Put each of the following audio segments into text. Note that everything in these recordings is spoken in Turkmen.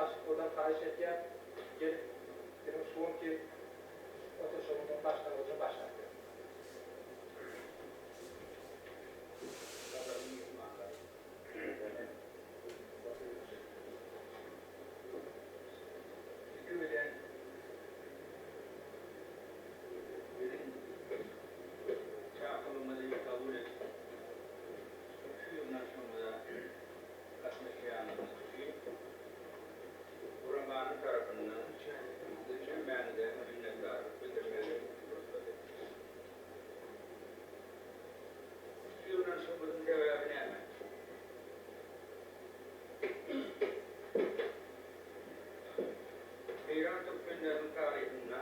Ýaşululardan haýyş edýän, gelip biziň şu günki oturyşygymyzyň başlangyjyny başlap beriň. Gadyrly myhmanlar, men Ilki bilen biziň çakylygymyzy kabul edip, şu ýygnanyşygymyza gatnaşýanyňyz üçin guramanyň tarapyndan hemmäňize minnetdarlyk bildirmegi rugsat ediň. Şu ýygnanyşygymyzyň sebäbi näme? Eýran türkmenleriniň taryhynda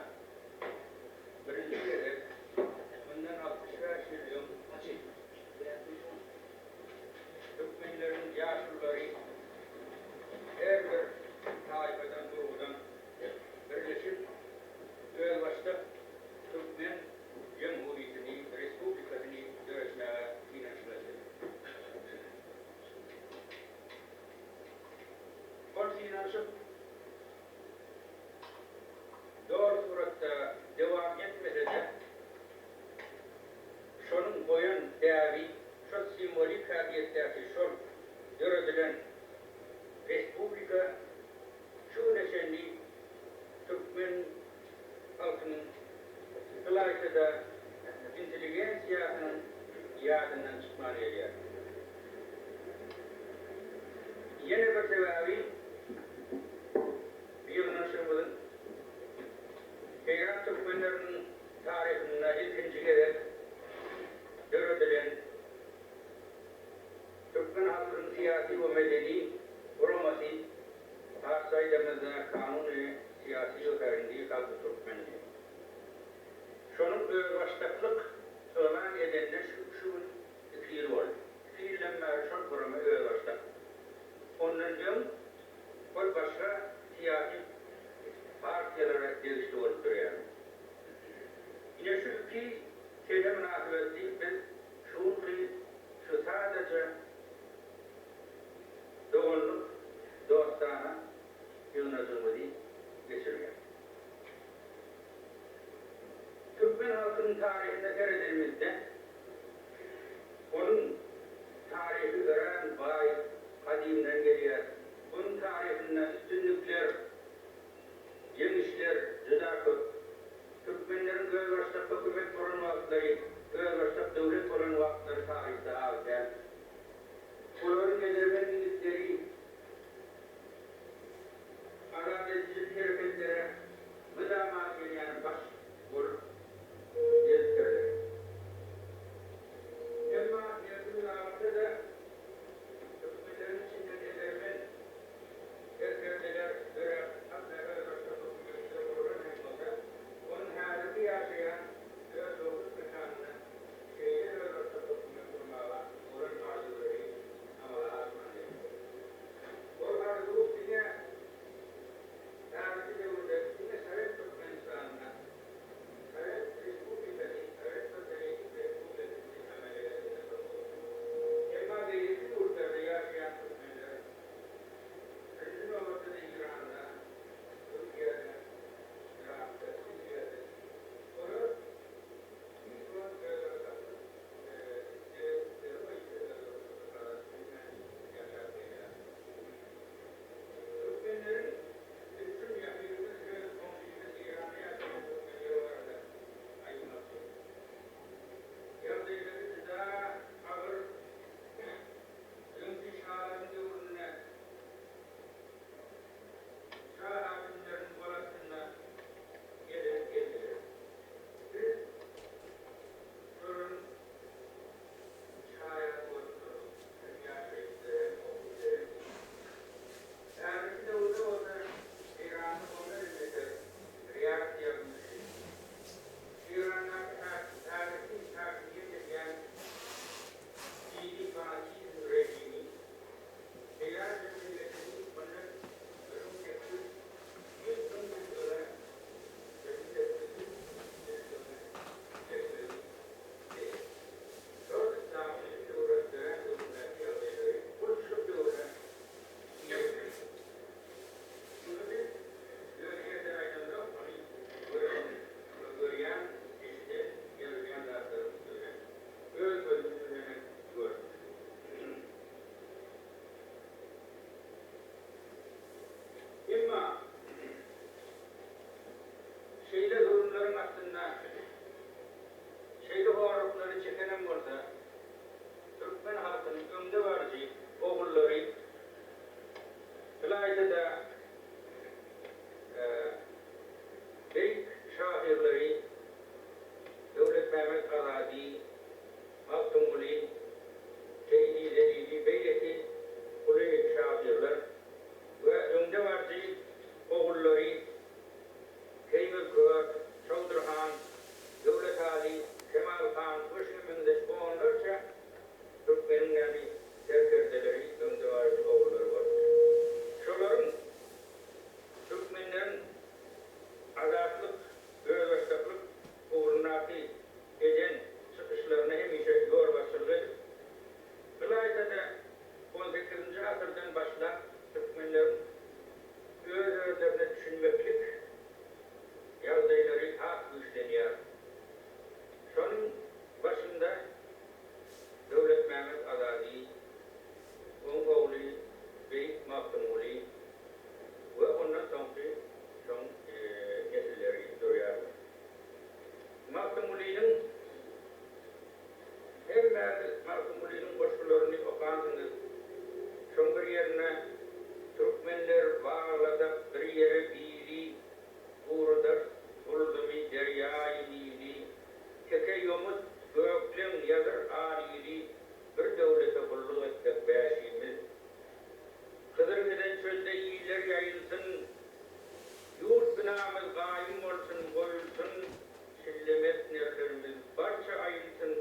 birinji gezek mundan 65 ýyl öň türkmenleriň ýaşululary her bir taýpadan, urugdan birleşip, özbaşdak türkmen jemhuriýetini, respublikasyny döretmäge synanyşyk etdiler. Ol synanyşyk doly suratda dowam etmese-de, şonuň goýan däbi, şol simwolik häsiýetdäki şol döredilen respublika şu güne çenli türkmen halkynyň, ylaýta-da intelligensiýasynyň ýadyndan çykman gelýär. Ýene bir sebäbi bu ýygnanyşygymyzyň Eýran türkmenleriniň taryhynda ilkinji gezek döredilen türkmen halkynyň syýasy we medeni guramasy Parsça aýdamyzda Kanuny Syýasy we Ferhengi Halky Türkmendi. Şonuň özbaşdaklyk yglan edenine şu gün iki ýyl boldy. Iki ýyldan bäri şol gurama özbaşdak. Ondan öň ol başga syýasy partiýalara degişli bolup durýardy. Ine şu iki sene mynasybetli biz şu günki şu sadaja doganlyk, dostana ýygnajygymyzy geçirýäris. Türkmen halkynyň taryhyna seredenimizde, onuň taryhy örän baý, gadymdan gelýär. Onuň taryhynda üstünlikler, ýeňişler juda köp. Türkmenleriň özbaşdak hökümet guran wagtlary, özbaşdak döwlet bolan wagtlary taryhda az däl. Olaryň edermen ýigitleri azat edijilik hereketlere mydama diýen ýaly baş bolup gelipdirler. Emma mevzu-da türkmenleriň içinden edermen serkerdeler döräp, hatda özbaşdak hökümetler gurlan hem bolsa, onuň häzirki ýaşaýan öz dogduk mekanynda şeýle özbaşdak hökümet gurmaga bolan arzuwlary amala aşmandy. Ylaýta-da beýik şahyrlary Döwletmämmet Azady, Magtymguly, Seýdi Zelili beýleki uly şahyrlar we öňdebaryjy ogullary Keýmir Kör, Çowdur han, Döwletaly, Kemal han we şuňa meňzeş onlarça türkmeniň ýany serkerdeleri, öňdebaryjy ogullary bolupdyr. Şolaryň türkmenleriň azatlyk, özbaşdaklyk ugrundaky eden çykyşlaryna hemişe ýolbaşçylyk edip, ylaýta-da on sekizinji asyrdan başlap türkmenleriň öz-özlerine düşünmeklik ýagdaýlary has güýçlenýär. Şonuň başynda Döwletmämmet Azady, oň ogly Beýik Magtymguly we ondan soňky şoň nesilleri durýarlar. Magtymgulynyň Hemmäňiz Magtymgulynyň goşgularyny okansyňyz. Şoň bir ýerinde Türkmenler baglasak bir ýere bili, Gurudar Bulzumy derýaýy Nili, Teke ýomut, gökleň, ýazyr alyly, Bir döwlete gulluk etsek bäşimiz. Hyzyr gezen çölde iller ýaýylsyn, Ýurt binamyz gaýym bolsun, goýulsyn, Çillemert nerlerimiz barça aýylsyn,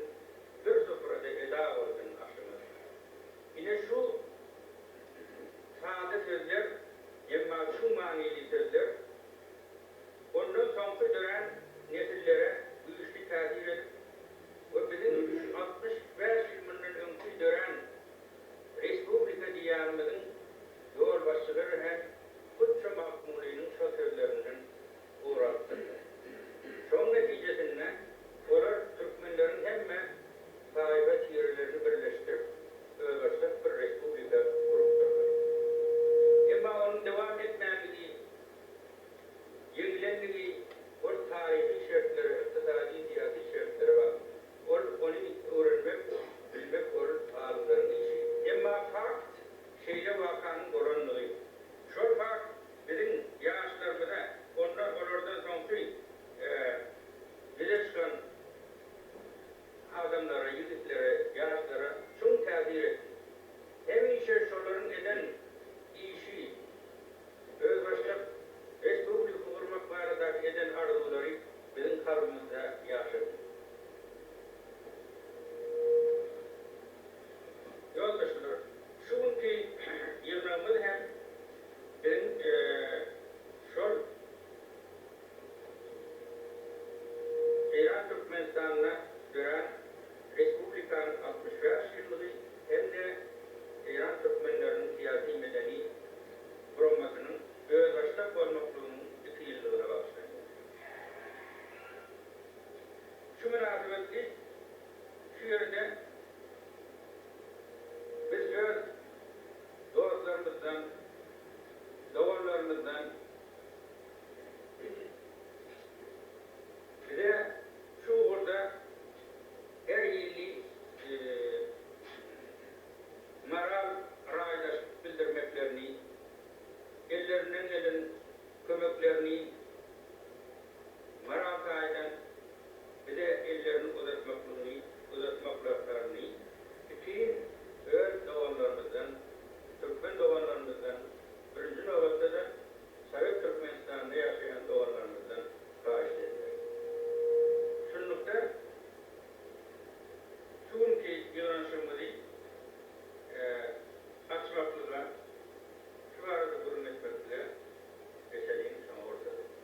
Bir suprada eda bolsun aşymyz. Ine şu sada sözler, emma çuň manyly sözler ondan soňky dörän nesillere güýçli täsir edip we biziň şu 65 ýyl mundan öňki dörän respublika diýýänimiziň ýolbaşçylary hem hut şo Magtymgulynyň şo sözlerinden ugur alypdyrlar. Şoň netijesinde olar türkmenleriň hemme taýpa-tirelerini birleşdirip, özbaşdak bir respublika gurupdyrlar. Emma onuň dowam etmänligi, ýeňilenligi ol taryhy şertlere, ykdysady, syýasy şertlere bagly. Ol ony öwrenmek, bilmek ol alymlaryň işi. Emma fakt şeýle wakanyň bolanlygy. Şol fakt biziň ýaşlarymyza, ondan olardan soňky ýüze çykan adamlara, ýigitlere, ýaşlara çuň täsir etdi. Hemişe şolaryň eden işi, özbaşdak respublika gurmak baradaky eden arzuwlary biziň kalbymyzda ýaşady. Ýoldaşlar, şu günki ýygnagymyz hem biziň şol Eýran Türkmenistanda dörän respublikanyň 65 ýyllygy hem-de Eýran türkmenleriniň syýasy-medeni guramasynyň özbaşdak bolmaklygynyň iki ýyllygyna bagyşlanýar. Şu mynasybetli şu ýerde biz öz dostlarymyzdan, doganlarymyzdan bize şu ugurda her hili moral raýdaşlyk bildirmeklerini, ellerinden gelen kömeklerini moral taýdan bize ellerini uzatmaklygyny, uzatmaklaryny bütin öz doganlarymyzdan, türkmen doganlarymyzdan, birinji nobatda-da Sowet Türkmenistanynda ýaşaýan doganlarymyzdan haýyşt edýäris. Şunlukda, şu günki ýygnanyşygymyzy açmaklyga, şu barada gürrüň etmeklige geçeliň, şoňa rugsat ediň.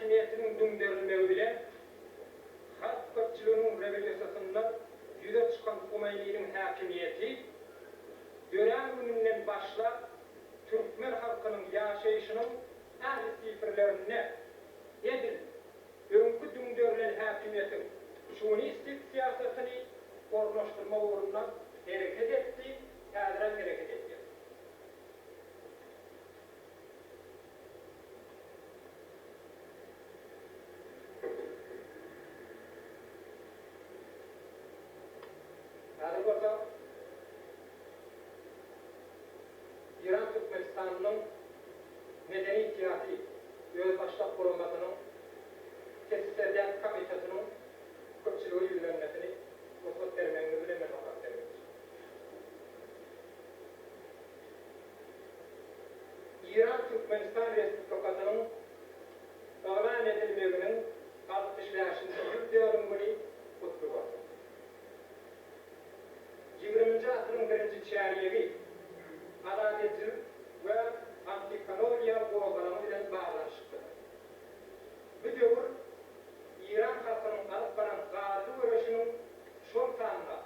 häkimiýetiniň düňderilmegi bilen halk köpçüliginiň rewolýusiýasynda ýüze çykan Humeýniniň häkimiýeti dörän gününden başlap türkmen halkynyň ýaşaýşynyň ähli sifrlerinde edil öňki düňderilen häkimiýetiň şowinistik syýasatyny ornaşdyrmak ugrunda hereket etdi, häzirem hereket edýär. Häzir bolsa Eýran Türkmenistanynyň medeni-syýasy özbaşdak guramasynyň TSSR-däki komitetiniň köpçülige ýüzlenmesini rugsat bermegiňiz bilen men okap bermekçi. Eýran Türkmenistan Respublikasynyň yglan edilmeginiň 65-nji ýyl dönüm güni gutly bolsun! Ýigriminji asyryň birinji çärýegi azat edijilik we antikolonial gozgalaňy bilen baglanyşyklydyr. Bu döwür Eýran halkynyň alyp baran ganly göreşiniň, şol sanda.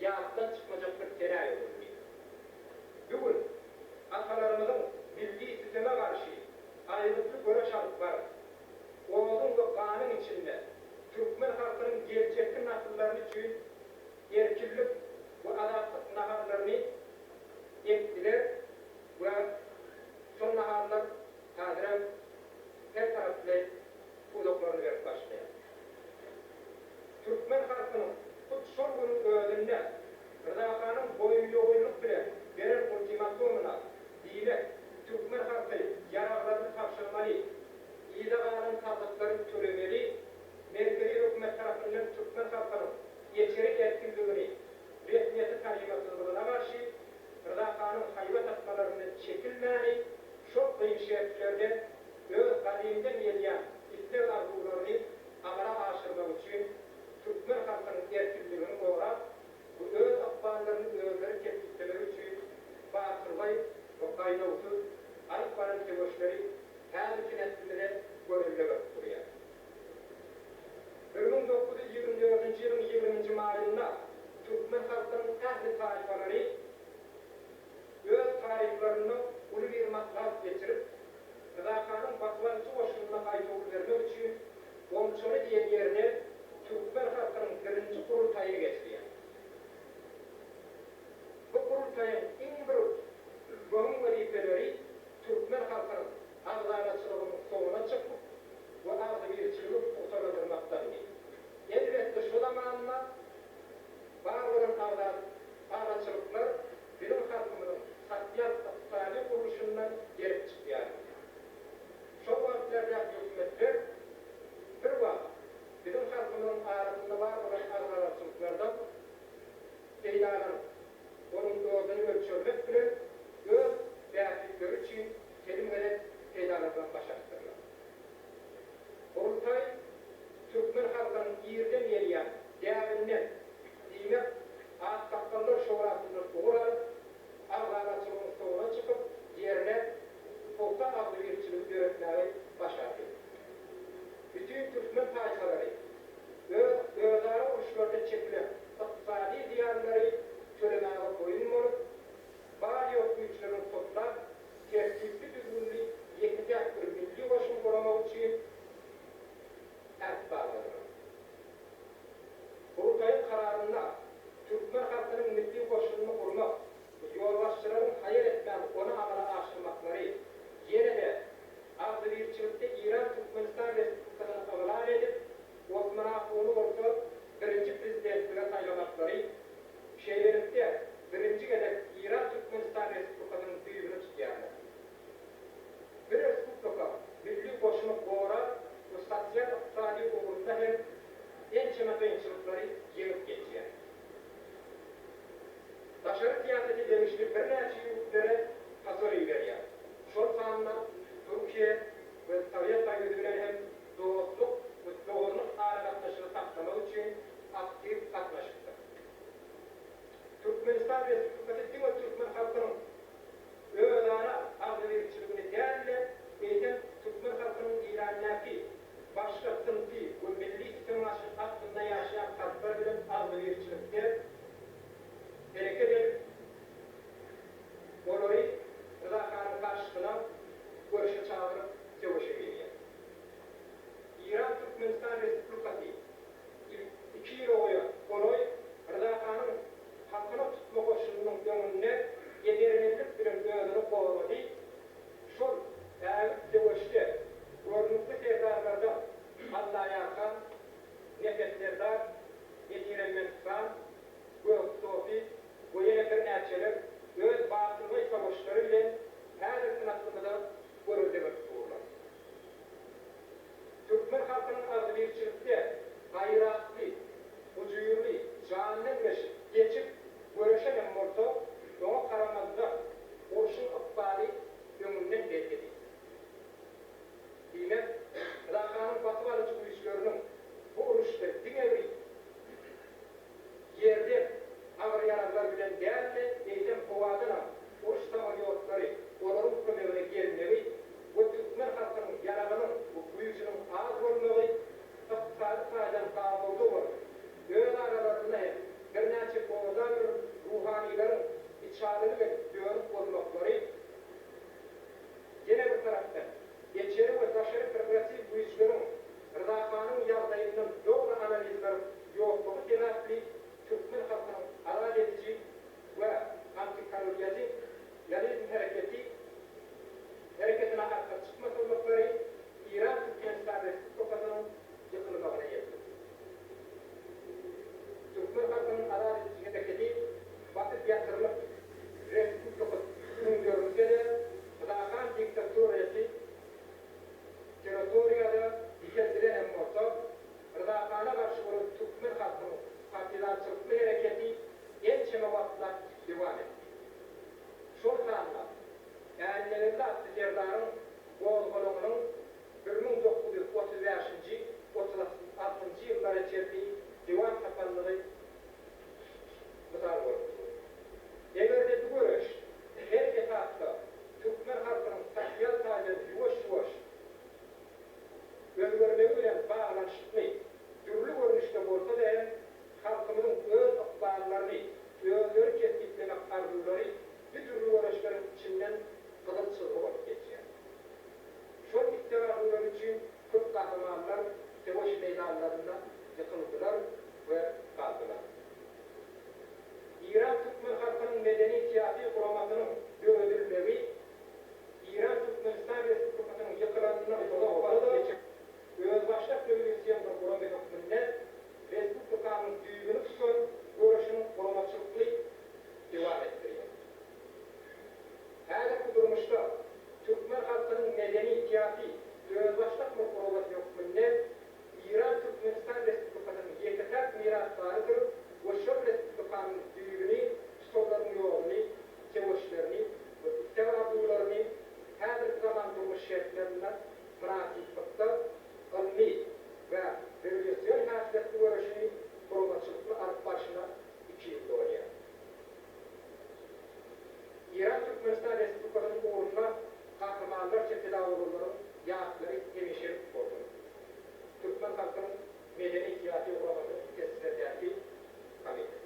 ýatdan çykmajak bir senä öwrüldi. Bu gün atalarymyzyň milli süteme garşy aýgytly göreş alyp baryp, oduň we ganyň içinde türkmen halkynyň geljekki nasyllaryny üçin erkinlik we azatlyk nahallaryny ekdiler we şol nahallar häzirem her taraplaýyn pudaklaryny berip başlaýar. Türkmen halkynyň hut şol günüň özünde Rza hanyň boýunýogynlyk bilen beren ultimatumyna, diýmek, türkmen halky ýaraglaryny tabşyrmaly, yza galan salgytlary tölemeli, merkezi hökümet tarapyndan türkmen halkynyň içeri erkinligini resmiýete tanymasyzlygyna garşy Rza hanyň haýbat atmalaryndan çekilmäni, şol kyn şertlerde öz gadymdan gelýän isleg-arzuwlaryny amala aşyrmak üçin türkmen halkynyň erkinligini gorap we öz ykballaryny özleri kesgitlemegi üçin batyrgaý we gaýduwsyz alyp baran söweşleri häzirki neslimize görelde berip durýar. 1924-nji ýylyň ýigriminji maýynda türkmen halkynyň ähli taýpalary öz taryhlarynda uly bir maslahat geçirip, Rza hanyň basybalyjy goşunyna gaýtawul bermek üçin Gomçaly diýen ýerde türkmen halkynyň birinji gurultaýyny geçirýär. Bu gurultaýyň iň bir möhüm wezipeleri türkmen halkynyň agzalaçylygynyň soňuna çykyp we agzybirçiligi pugtalandyrmakdandy. Elbetde şo zamanda bar bolan agzalaçylyklar biziň halkymyzyň sosial-ykdysady gurluşyndan gelip çykýardy. Şol wagtlardaky hökümetler bir wagt biziň halkymyzyň arasynda bar bolan agzalaçylyklardan peýdalanyp, onuň oduny ölçermek bilen öz bähbitleri üçin telim gezek peýdalanmak başarypdyrlar. Gurultaý türkmen halkynyň irden gelýän däbinden, diýmek, aksakgallar şurasyndan ugur alyp, agzalaçylygyň soňuna çykyp, ýerine pugta agzybirçiligi döretmägi başardy. Bütin türkmen taýpalary öz özara uruşlarda çekilen ykdysady zyýanlary tölemäge boýun bolup, bar-ýok güýçlerini toplap, tertipli-düzgünli ýeke-täk bir milli goşun guramak üçin äht bagladylar. Gurultaýyň kararynda türkmen halkynyň milli goşunyny gurmak we ýolbaşçylaryň haýal etmän ony amala aşyrmaklary, ýene-de agzybirçilikde Eýran Türkmenistan Respublikasyny yglan edip, Osman Ahuny bolsa birinji prezidentlige saýlamaklary, şeýlelikde, birinji gezek Eýran Türkmenistan Respublikasynyň düýbüni tutýarlar. Bir respublika milli goşuny gorap we sosial-ykdysady ugrunda hem ençeme kynçylyklary ýeňip geçýär. Daşary syýasata degişli birnäçe ýurtlara pasol iberýär. Şol sanda Türkiýe we Sowet Soýuzy bilen hem dostluk we doganlyk aragatnaşygy saklamak üçin aktiw gatnaşypdyr. Türkmenistan Respublikasy diňe türkmen halkynyň özara agzybirçiligini däl-de, eýsem türkmen halkynyň Eýrandaky başga synpy we milli sütemiň astynda ýaşaýan halklar bilen. ýanlarynda ýykyldylar we galdylar. Eýran türkmen halkynyň medeni-syýasy guramasynyň döredilmegi Eýran Türkmenistan Respublikasynyň ýykylanyndan uzak wagt geçip, özbaşdak rewolýusion bir gurama hökmünde respublikanyň düýbüni tutan göreşiniň guramaçylykly dowam etdirýär. Häzirki durmuşda türkmen halkynyň medeni-syýasy özbaşdak bir guramasy hökmünde Eýran Türkmenistan Respublikasynyň ýeke-täk mirasdarydyr we şol respublikanyň düýbüni tutanlaryň ýoluny, söweşlerini we isleg-arzuwlaryny häzirki zaman durmuş şertlerinde mynasyplykda ylmy we rewolýusion häsiýetli göreşini guramaçylykly alyp barşyna 2 ýyl dolýar. Eýran Türkmenistan Respublikasynyň ugrunda gahrymanlarça pida bolanlaryň ýatlary hemişelik bolsun. Türkmen halkynyň medeni-syýasy guramasynyň TSSR-däki komiteti.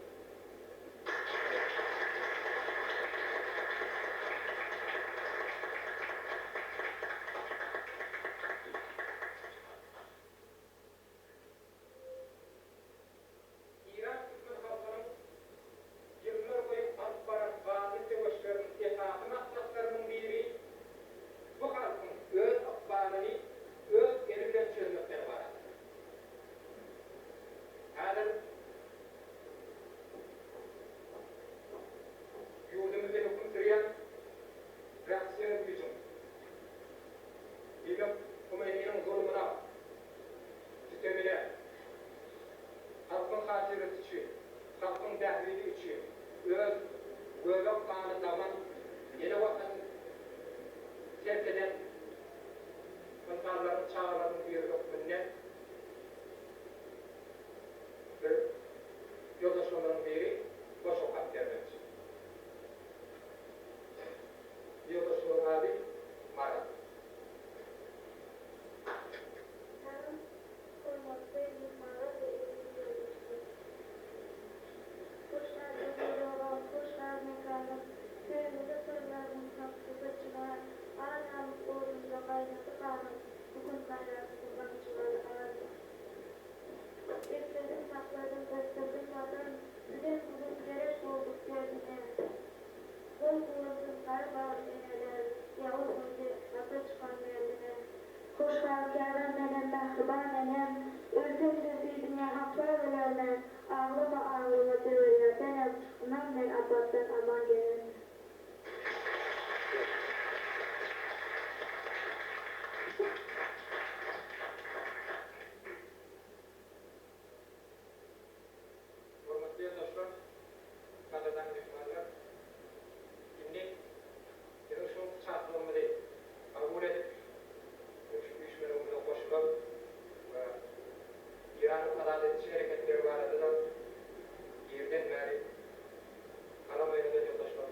Eýran türkmen halkynyň ýyllar boýy alyp baran ganly söweşleriniň esasy maksatlarynyň biri bu halkyň öz ykbalyny öz eli bilen çözmekden ybaratdyr. Häzir ýurdumyzda höküm sürýän reaksion güýjüň, diýmek, Humeýniniň zulumyna, sütemine, halkyň hatyrasy üçin, halkyň bähbidi üçin öz göbek gany daman ene Watanyny terk eden ynsanlaryň çagalarynyň biri hökmünde bir ýoldaşlarymyzyň biri goşgy okap bermekçi. Ýoldaşymyzyň ady Maral. Salam hormatly myhmanlar we eziz ýoldaşlar. Hoş galdyň Ýerowa, hoş gal mekanym, Söýgüli syrlarmyň sakçysy çynar, Ar-namys odunda gaýnady ganym, Bu gün gaýratly gamçylary al. Ekledim, sakladym, ösdürdim Watan, Bizem bu gün gerek bolduk derdine. Gol guwansyn gara bagyr eneler, Ýaguz günde gapa çykan merdine. Hoş gal käbäm menem mähriban enem, Ölsem-de süýdüňe asla ölermen, Aglama aglama döwülýär senem, Ynan men apatdan aman gelen. Hormatly ýoldaşlar, gadyrdan myhmanlar! Indi biziň şu günki çakylygymyzy kabul edip, biziň şu üýşmeleňimize goşulan we Eýranyň azat ediji hereketleri barada-da irden bäri galam oýnadan ýoldaşlarymyz.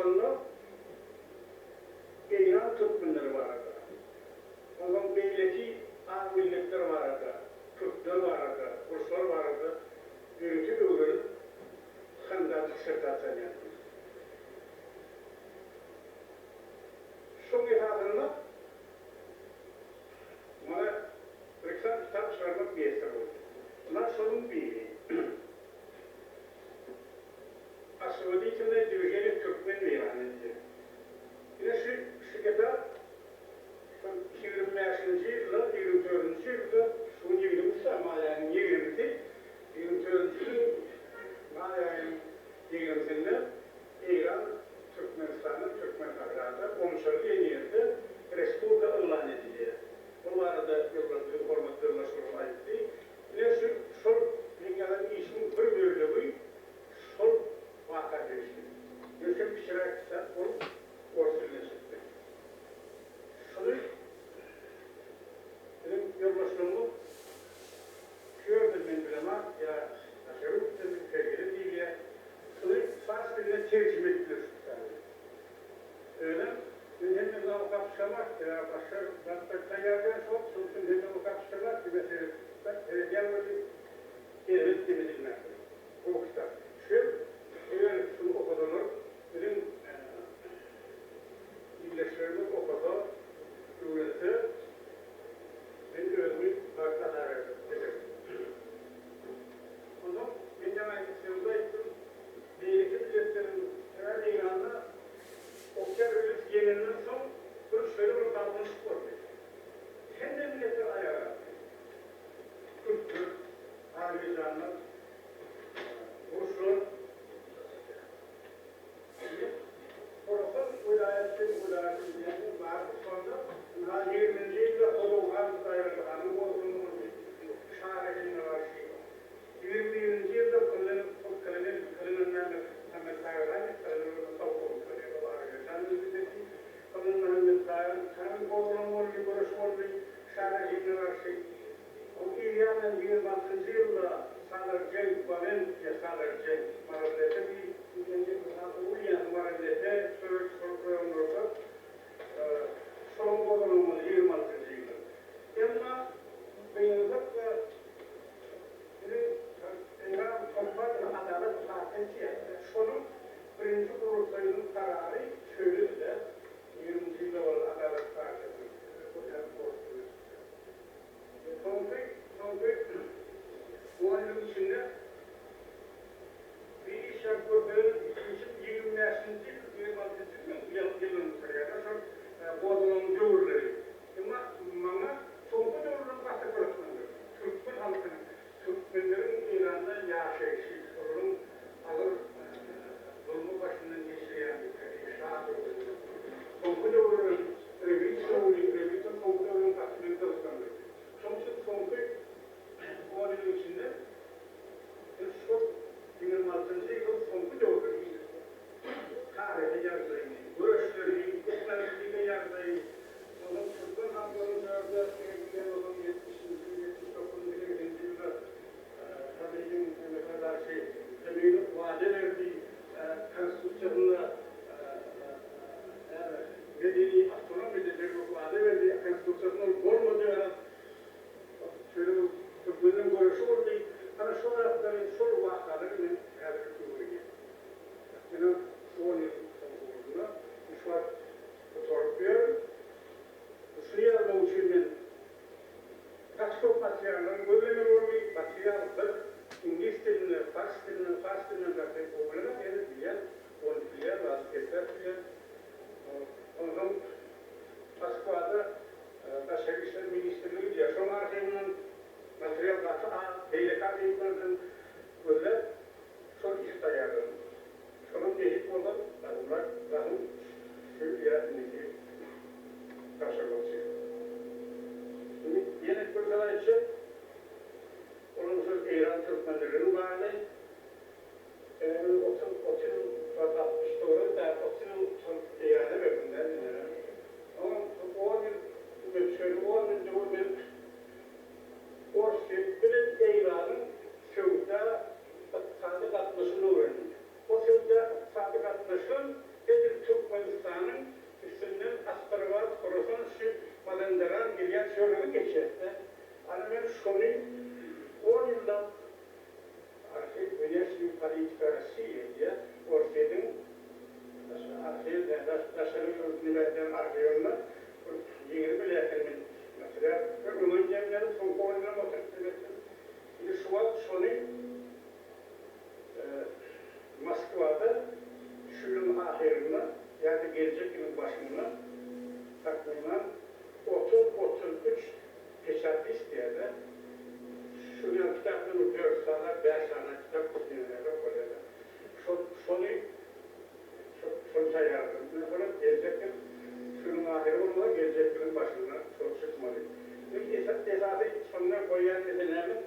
Şonda Eýran türkmenleri barada, onsoň beýleki az milletler barada, kürtler barada, ruslar barada ýörite öwrenip, kandidat dissertasiýany ýazdym. Şoň esasynda maňa bir-iki sany kitap çykarmak miýesser boldy. Ynha şonuň biri. Osvoboditelnoe dwiženiýe Türkmen Weýrany diýen. Ine şu şu kitap şol 25-nji ýylda, 24-nji ýylda, şu gün ýigrimisi-ä maý aýynyň ýigrimisi, 24-nji ýylyň maý aýynyň ýigrimisinde Eýran Türkmenistanda, Türkmensährada, Gomşaly diýen ýerde respublika yglan edilýär. Bu barada ýoldaş biziň hormatly ýoldaşlarymyz aýtdy. Ine şu şol meň ýazan işimiň bir bölegi şol waka degişli. Ýöne kiçiräk kitap bolup ors diline çykdy. Şuny biziň ýoldaşlarymyz şu ýerde men bilemok ýa daşary ýurtdamy sergide diýilýär. Şuny pars diline terjime etdiler şu kitaby. Özem men hemme zady okap çykamok, sebäbi başga zatlar taýýar däl şol, şonuň üçin hemme okap çykamok, diňe seredýän welin erbet dem edilmändir. Gowy kitap. Şu eger şuny okasalar, biziň ildeşlerimiz okasa, öwrense, men özümi bagtly hasap ederdim. Onsoň men ýaňy aýdyp, aýtdym, beýleki milletleriň, sebäbi Eýranda Oktýabr rewolýusiýasy ýeňenden soň bir şeýle bir galkynyş boldy. Hemme milletler aýaga galdy. Kürtler, azerbaýjanlar, ruslar. Indi Horasan welaýaty welaýaty diýýänler bardy. Şonda ynha ýigriminji ýylda Hozowhan Hudaýberdi hanyň gozgalaňy boldy. Şa rejimine garşy. 21-nji ýylda kolonel kolonel kolonel Mämmet Muhammet Taýyr kolonel polkownik bolýar. Ol Azerbaýjan milleti. Kolonel Muhammet Taýyr hanyň gozgalaňy boldy, göreşi boldy şa rejimine garşy. Ol Iriýadan 26-njy ýylda Salar Jeng Balent ýa Salar Jeng Maraldepe diýip, Uýan Maraldepe şol şol raýonlarda şolaň gozgalaňy boldy 26-njy ýylda. Emma gynansak-da biziň Eýran Kompartiýa Adalat partiýasy şonuň birinji gurultaýynyň karary şeýledi-de, ýigriminji ýylda bolan Adalat partiýasynyň. Soňky soňky on ýylyň içinde bir iş ýazyp görseňiz, ikinji 25-nji ýyl, 26-njy ýylyň ýylyny gutarýar-da şol gozgalaňyň döwürleri. Emma maňa soňky döwürler gaty gyzyklandyrdy. Türkmen halkynyň, türkmenleriň Eýranda ýaşaýşy, olaryň agyr zulmy başyndan geçirýändikleri, şa döwründe. Soňky döwürleriň rewolýusiýa döwri, rewolýusiýadan soňky döwrüň gaty meni gyzyklandyrdy. Şonuň üçin soňky on ýylyň içinde biz şol 26-njy ýylyň soňky döwrüni taryhy ýagdaýyny, göreşleri, etnografika ýagdaýy, onsoň türkmen halklarynyň şu ýerde eger bolsaň ýetmişinji, ýetmiş dokuzynjy, segseninji ýylda Hamidin nemesine garşy Hemini wada berdi, konstitusiýasynda näme medeni awtonomiýa bermek wada berdi, konstitusiýasynda ol bolmady garaz. Şeýle bir türkmenleň göreşi boldy. Ana şo zatlary, şol wakalary men häzir öwrenýän. Menem on ýyl soň ugrunda şu wagt gutaryp ýörün. Şuny ýazmak üçin men gaty köp materiallary gözlemeli boldy. Material bir iňlis dilinde, pars dilinden, pars dilinden gaty gowy bilemok, ýöne bilýän, ony bilýän, az gepläp bilýän. Onsoň Moskwada Daşary işler ministrligi diýýär. Şoň arhiwinden material gaty az, beýleki arhiwlerden gözläp, şol işi taýýarladym. Şolam nesip bolsa, gadymrak zahyň şu ýa indiki tabşyrmakçy. Indi ýene bir söz aýtjak. Olam şol Eýran türkmenleriniň bagly. Sebäbi 30, 30 ýyl, şu wagt 69, 30 ýyl şol. Horasan şu Mazandaran gelýän şörlügi geçýär-de. Ana men şony on ýyllap Arhiw wneşniý politika Rossiýa diýýär, Orsýetiň arhiw daşary ýurt nimerden arhiwinde bir 20 läken men material öňem jemledim, soňky on ýylam oturyp jemletdim. Indi şu wagt şony Moskwada şu ýylyň ahyrynda ýa-da geljek ýylyň başynda takmynan 30-33 peçat isleýärler. Şu ýaly kitapdan bir dört sany, bäş sany kitap isleýänler bolýar. Şol şony şony taýýarladym. Meselem, geljek ýyl şu ýylyň ahyry bolmaly, geljek ýylyň başynda şol çykmaly. Esasy şonda goýýan meselämiz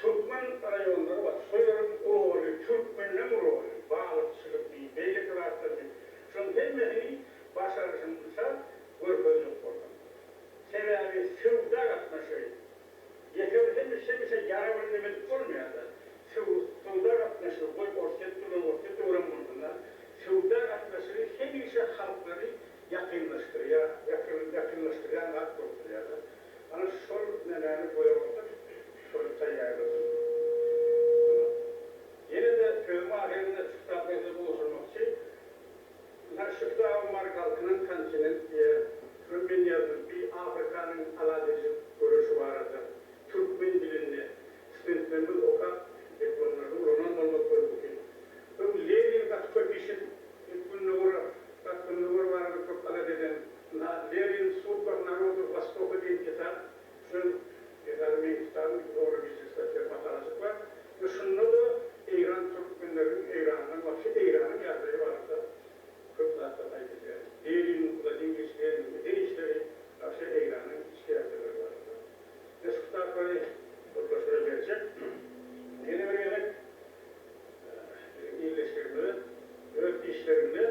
Türkmen raýonlary bar. Şo ýeriň roly, türkmenleň roly, balykçylykmy, beýleki zatlarmy, şonuň hemmesini başaryşymça görkezjek boldum. Sebäbi söwda gatnaşygy, ýeke bir hemişe hemişe ýara bilen neme edip bolmaýar-da. Söwda gatnaşygy, goý Orsýet bilen Orsýet öwren bolsun-da, söwda gatnaşygy hemişe halklary ýakynlaşdyrýar, ýakynlaşdyrýan zat bolup durýar-da. Ana şol nemäni goýup oturyp, şony taýýarladym. Ýene-de sözüň ahyrynda şu kitap meselesi goşulmakçy. Ynha şu kitabym bar Galkynan kontinent diýe. Şuny men ýazdym. Bir Afrikanyň azat-ediji göreşi barada türkmen dilinde studentlerimiz okap diplomlarda ulanan bolmaklary mümkin. Öň Lenin gaty köp iş edip Gündogar, Gat Gündogar barada köp alada eden. Ynha Lenin Судьба народов Востока diýen kitap, şol esasy meň kitabym, dogry bijik statýa makalajyk bar. We şunda-da Eýran türkmenleriniň Eýrandan wapşe Eýranyň ýagdaýy barada köp zatlar aýdylýar. Lenin, Wladimir Iliç Leniniň eden işleri wapşe Eýranyň içki ýagdaýlary barada. Men şu kitaplary gurluşyga berjek. Ýene bir gezek biziň ildeşlerimize öz işlerinde.